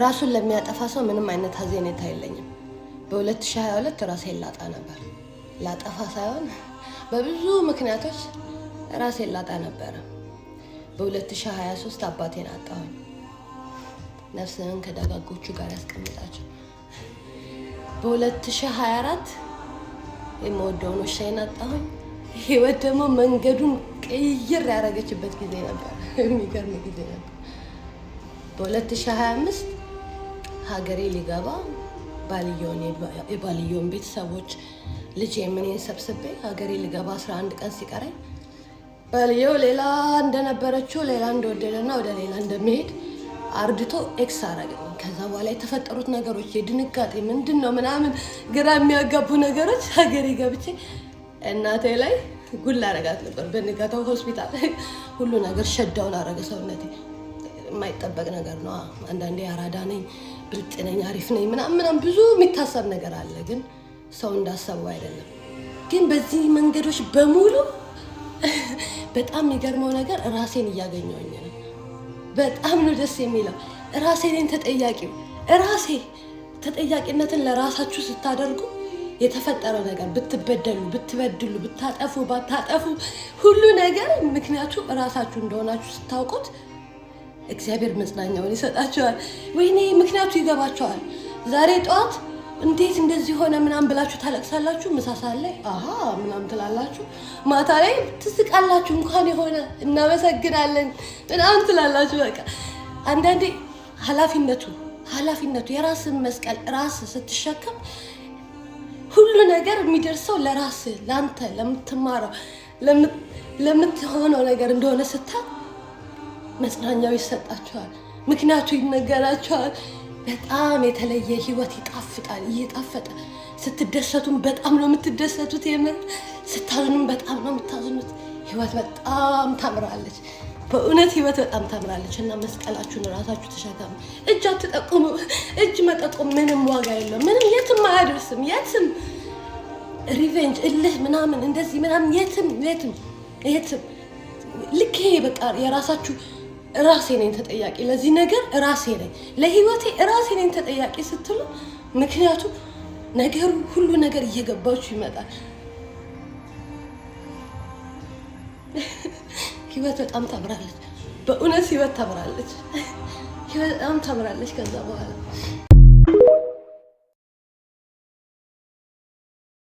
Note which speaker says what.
Speaker 1: ራሱን ለሚያጠፋ ሰው ምንም አይነት ሀዘኔታ የለኝም። በ2022 ራሴን ላጣ ነበር። ላጠፋ ሳይሆን በብዙ ምክንያቶች ራሴን ላጣ ነበረ። በ2023 አባቴን አጣሁኝ። ነፍስህን ከደጋጎቹ ጋር ያስቀምጣቸው። በ2024 የምወደውን ውሻዬን አጣሁኝ። ህይወት ደግሞ መንገዱን ቅይር ያደረገችበት ጊዜ ነበር። የሚገርም ጊዜ ነበር። በ2025 ሀገሬ ሊገባ ባልየውን፣ የባልየውን ቤተሰቦች፣ ልጅ የምኔን ሰብስቤ ሀገሬ ሊገባ 11 ቀን ሲቀረኝ ባልየው ሌላ እንደነበረችው፣ ሌላ እንደወደደና ወደ ሌላ እንደሚሄድ አርድቶ ex አረገኝ። ከዛ በኋላ የተፈጠሩት ነገሮች የድንጋጤ ምንድን ነው ምናምን ግራ የሚያጋቡ ነገሮች፣ ሀገሬ ገብቼ እናቴ ላይ ጉድ ላረጋት ነበር። በንጋታው ሆስፒታል፣ ሁሉ ነገር shut down አረገ ሰውነቴ። የማይጠበቅ ነገር ነው። አንዳንዴ አራዳ ነኝ፣ ብልጥ ነኝ፣ አሪፍ ነኝ ምናምን ምናምን ብዙ የሚታሰብ ነገር አለ፣ ግን ሰው እንዳሰበው አይደለም። ግን በዚህ መንገዶች በሙሉ በጣም የሚገርመው ነገር ራሴን እያገኘሁኝ ነው። በጣም ነው ደስ የሚለው። ራሴ ነኝ ተጠያቂው። ራሴ ተጠያቂነትን ለራሳችሁ ስታደርጉ የተፈጠረው ነገር ብትበደሉ፣ ብትበድሉ፣ ብታጠፉ፣ ባታጠፉ ሁሉ ነገር ምክንያቱ እራሳችሁ እንደሆናችሁ ስታውቁት እግዚአብሔር መጽናኛውን ይሰጣችኋል። ወይኔ ምክንያቱ ይገባቸዋል። ዛሬ ጠዋት እንዴት እንደዚህ ሆነ ምናምን ብላችሁ ታለቅሳላችሁ። ምሳ ሰዓት ላይ አሀ ምናምን ትላላችሁ። ማታ ላይ ትስቃላችሁ። እንኳን የሆነ እናመሰግናለን ምናምን ትላላችሁ። በቃ አንዳንዴ ኃላፊነቱ የራስን መስቀል ራስ ስትሸከም ሁሉ ነገር የሚደርሰው ለራስ፣ ለአንተ፣ ለምትማረው፣ ለምትሆነው ነገር እንደሆነ ስታቅ መጽናኛው ይሰጣችኋል። ምክንያቱ ይነገራችኋል። በጣም የተለየ ህይወት ይጣፍጣል። እየጣፈጠ ስትደሰቱም በጣም ነው የምትደሰቱት። የምር ስታዝኑም በጣም ነው የምታዝኑት። ህይወት በጣም ታምራለች። በእውነት ህይወት በጣም ታምራለች። እና መስቀላችሁን ራሳችሁ ተሸከሙ። እጅ አትጠቁሙ። እጅ መጠቆም ምንም ዋጋ የለውም። ምንም የትም አያደርስም። የትም revenge፣ እልህ ምናምን እንደዚህ ምናምን የትም የትም የትም። ልክ ይሄ በቃ የራሳችሁ ራሴ ነኝ ተጠያቂ ለዚህ ነገር፣ ራሴ ነኝ ለህይወቴ፣ ራሴ ነኝ ተጠያቂ ስትሉ ምክንያቱም ነገሩ ሁሉ ነገር እየገባችሁ ይመጣል። ህይወት በጣም ታምራለች። በእውነት ህይወት ታምራለች። ህይወት በጣም ታምራለች። ከዛ በኋላ